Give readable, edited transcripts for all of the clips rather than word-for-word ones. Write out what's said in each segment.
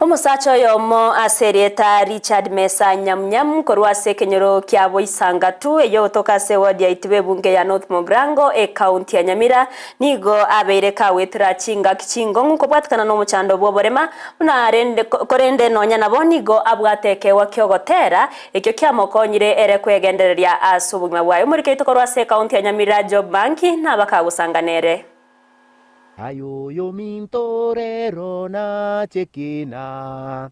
Omosacha oyomo ase erieta Richard Mesa Nyamunyamu korwa ase ekenyoro kia Boisangatu eyio ogotoka ase eward ya Itibo ebunge ya North Mugirango ekaunti ya Nyamira nigo abeire kagwetera chingaki chingong'u kobwatikana nomochando bw'oborema buna rende korende nonya nabo nigo abwate ekeegwa ki'ogotera ekio kiamokonyire ere kwegendereria ase obogima bwaye. Omoriki oito korwa ase ekaunti ya Nyamira Job Manki nabakagosanga nere. Aye oyominto rero nache kina,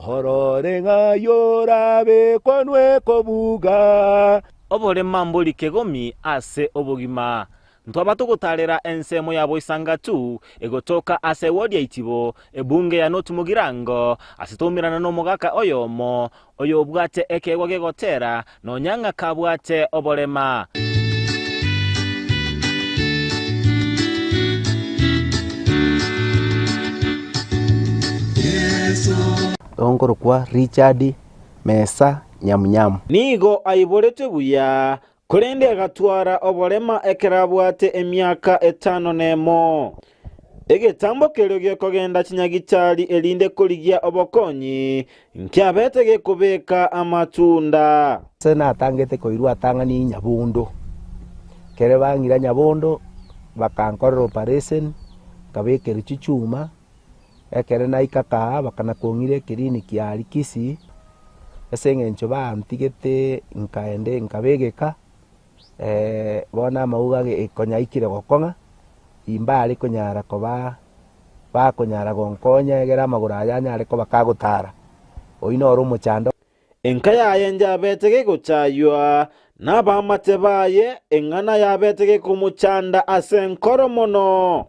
orore ng'ai orabekonwe kobuga. Oborema mbori kegomi ase obogima. Ntwaba togotaarera ensemo ya Boisangatu, egotoka ase ewodi ya Itibo, ebunge ya North Mugirango, ase toumerana nomogaka oyomo, oyobwate ekeegwa gegotera, nonya ng'a kabwate oborema. Onkorokwa Richard Mesa Nyamunyamu. Nigo aiboretwe buya, Korende agatwara oborema ekero abwate emiaka etano nemo. Egetambo keria gekogenda chinyagitari erinde korigia obokonyi, nkiabete gekobeka amatunda. Ase natangete koirwa atang'ani nyabondo, ekero bang'ira nyabondo, bakankorera operation, nkabekerwa chichuma, ekero naika kaa bakana kong'ira ekiriniki aria Kisii, ase eng'encho bantigete nkaende nkabegeka, bono amauga age konya aikire gokong'a, imbare konyara koba bakonyara gonkonya egere amagoro aya anyare koba kagotara, oyio noro omochando. Enka yaye njabete gegochaywa, na abaamate baye eng'ana yabete gekomochanda ase enkoro mono.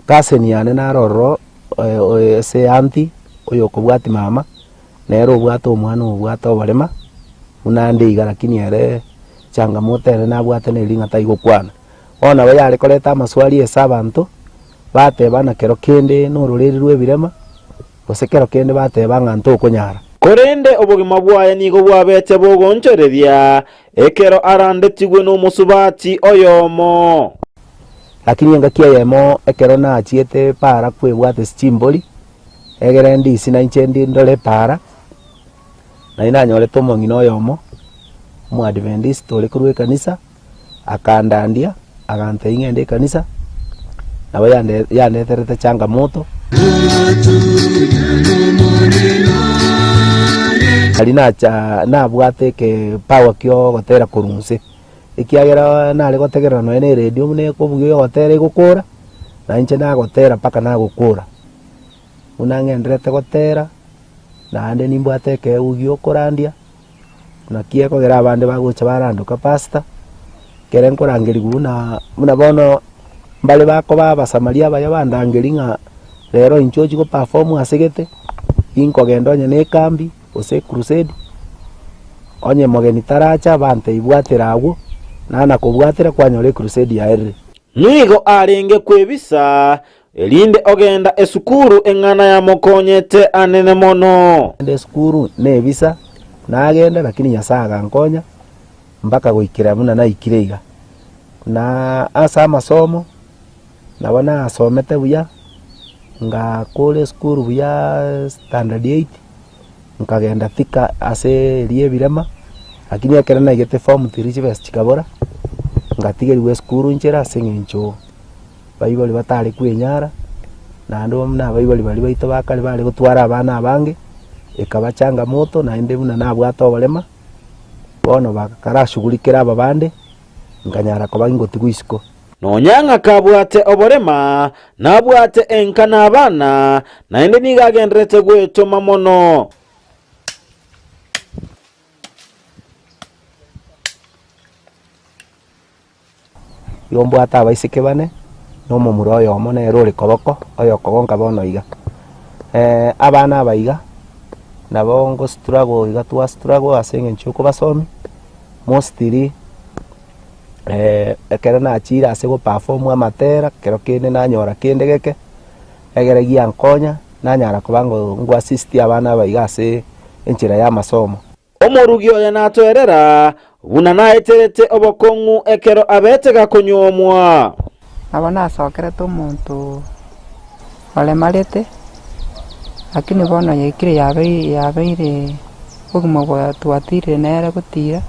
Cousin yane naro ororo ase eaunty oyokobwatia mama, nere obwate omwana obwate oborema, buna ande iga lakini ere changamoto ere nabwate neri ng'a taigokwana. Bono nabo yare koreta amaswali ase abanto, bateba na kero kende na ororeri rwa ebirema, gose kero kende bateba ng'a ntokonyara. Korende obogima bwaye nigo bwabete bogoonchoreria, ekero arandetigwe nomosubati oyomo. Lakini engaki eyemo ekero nachiete para kwebwata ase chimbori, egere ndisi na inche ndi ndore epaara, nari nanyorete omong'ina oyomo, omoadventista ore korwa ekanisa, akandandia, agantebia ng'ende ekanisa, nabo yande yandeterete changamoto. Aria nacha nabwate ekepawa kia ogotera korwa inse, ekiagera nare gotegerera nonye na eredio buna ekobugia ogotera egokora, na inche nagotera mpaka nagokora. Buna ng'endererete gotera, naende nimbwate ekeegwa gia okorandia. Naki ekogera abande bagocha barandoka pastor, ekere nkorangerigwa buna buna bono mbare bakoba abasamaria abaya bandangeria ng'a rero inchuo ochie go perform ase gete, inkogenda onye na ekambi gose ecrusade, onye mogeni taracha bantebia bwatera agwo, nana kobwatera kwanyora ecrusade yaerire. Nigo arenge kwebisa Erinde ogenda esukuru eng'ana yamokonyete anene mono. Ngende esukuru nebisa, nagenda lakini Nyasaye agankonya mpaka goikera buna naikire iga. Na ase amasomo, nabo nasomete buya, ngakora esukuru buyaaa standard eight, nkagenda Thika ase eria ebirema, lakini ekero naigete form three chibesa chikabora, ngatigerigwa esukuru nchera ase eng'encho. Baibori batare kwenyara, naende buna abaibori baria baito ba kare bare gotwara abana abange, ekaba changamoto naende buna nabwate oborema, bono bakarashugulikera aba bande, nkanyara koba ingotigwa isiko. Nonya ng'a kabwate oborema, nabwate enka na abana, naende nigo agendererete gwetoma mono. Igo mbwate abaiseke bane, na omomura oyomo nere ore koboko, oyokogonka bono iga. Abana aba iga, Nabo ngo struggle iga twa struggle ase eng'encho ya okobasomia, mostly ekero nachire ase go perform amatera, kero kende nanyora kende geke, egere giankonya, nanyara koba ngo ngo assist abana aba iga ase enchera ya amasomo. Omorugi oye natoerera buna naeterete obokong'u ekero abete gakonyuomwa. Nabo nasokerete omonto oremarete, lakini bono yaikire yabeire obogima bwa twatirire nere gotira,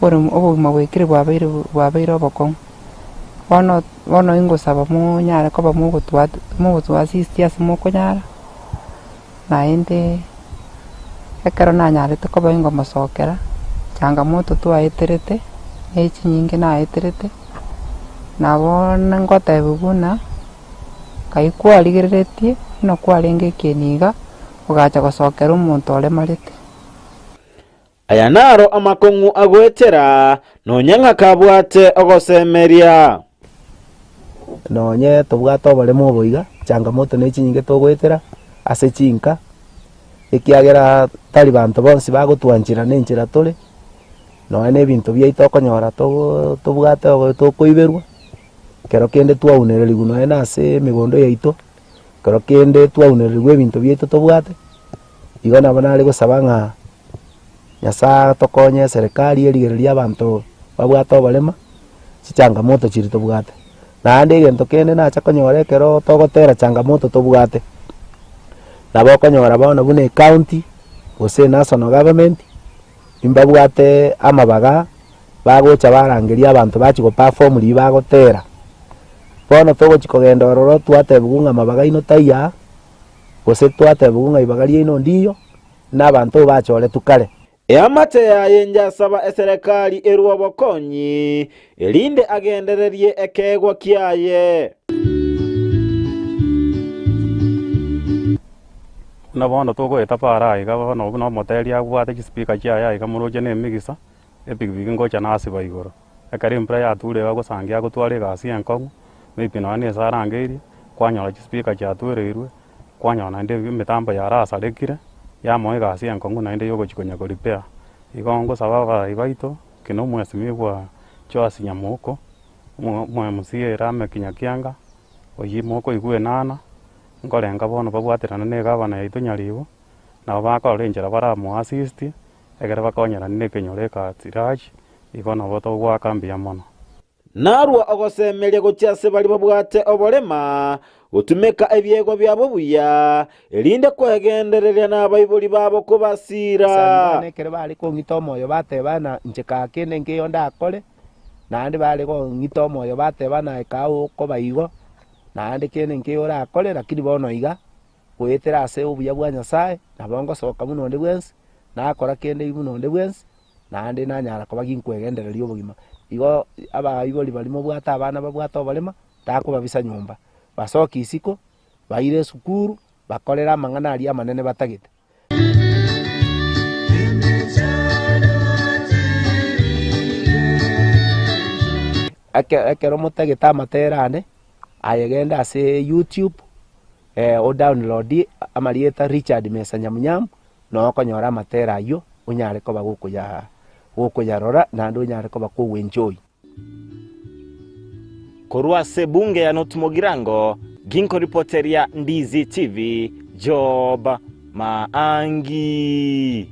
obogima bwaikire bwabeire bwabeire obokong'u. Bono bono ingosaba monyare koba mogotoassist ase mokonyara. Naende ekero nanyarete koba ingomosokera, changamoto twaeterete, ne chinyinge naeterete, nabo ngotebiwa buna, ngai kwarigereretie buna kwarenge ekieni iga, ogacha gosokera omonto oremarete. Aya naro amakong'u agoetera, nonya ng'a kabwate ogosemeria. Nonye tobwate oboremo obo iga, changamoto ne chinyinge togoetera ase chinka, ekiagera tari banto bonsi bagotwanchera na enchera tore, nonye na ebinto biaito okonyora togoo tobwate obo tokoiberwa, ekero kende twaunererigwe nonye na ase emegondo yaito, ekero kende twaunererigwe ebinto biaito tobwate. Igo nabo nare gosaba ng'a Nyasae atokonye eserekari erigererie abanto babwate oborema, chichangamoto chiria tobwate. Naende egento kende nacha konyora ekero togotera changamoto tobwate, nabo okonyora bono buna ecounty, gose enational government, mbabwate amabaga bagocha barangeria abanto bachia go perform riria bagotera. Bono togochia kogenda ororo twatebiwa ng'a amabaga aino taiyo aa. Gose twatebigwa ng'a ibaga riaino ndiyo, na abanto bachoretwe kare. Eamate yaye njasaba eserekari erue obokonyi, erinde agendererie ekeegwa kiaye. Buna bono togoeta para aiga bono buna omoteria abwate chispeaker chiaye aiga moroche na emigisa, epikipiki ngocha nasiba igoro. Ekero embura yature iga agosangia agotwara egasi enkong'u, maybe nonya na ase arangeirie, kwanyora chispeaker chiatwereirwe, kwanyora naende emitambo yarasarekire, yamoa egasi enkong'u naende ya ogochia konya ko repair. Igo ngosaba abarai baito, ki na omwesimigwa Joash Nyamoko, omo omo MCA Lameck Nyakianga, oyio mokoigwa enana, nkorenga bono babwaterane na egavana yaito Nyaribo, nabo bakorora enchera baramoa assist. Ekero bakonyerana nekenyoro egatirachi, igo nabo togoaka mbuya mono. Narua ogosemeria gochia ase baria babwate oborema, gotumeka ebiegwa biabo buya, erinde kwegendereria nabaibori babo kobasiira. Abasani bane ekero bare kong'ita omoyo bateba ng'a inche kaa kende nkeiyo ndakore, naende bare kong'ita omoyo bateba naye kaa okoba igo, naende kende nkeiyo orakore, lakini bono iga. Goetera ase obuya bwa Nyasae, nabo ngosoka buna onde bwensi, nakora kende buna onde bwensi, naende nanyara koba ginkwegendereria obogima. Igo abaibori baria mobwate abana babwate oborema, takobabisa nyomba, basoke isiko, baire esukuru, bakorere amang'ana aria amanene batagete. Ekero motagete amatera ane, aye genda ase YouTube, o download amarieta Richard Mesa Nyamunyamu, noo okonyora amatera aywo, onyare koba gokoyaa gokoyarora naende onyare koba kogoenjoy. Korwa ase ebunge ya North Mugirango, ginkoripoteria Ndizi TV, Job Maangi.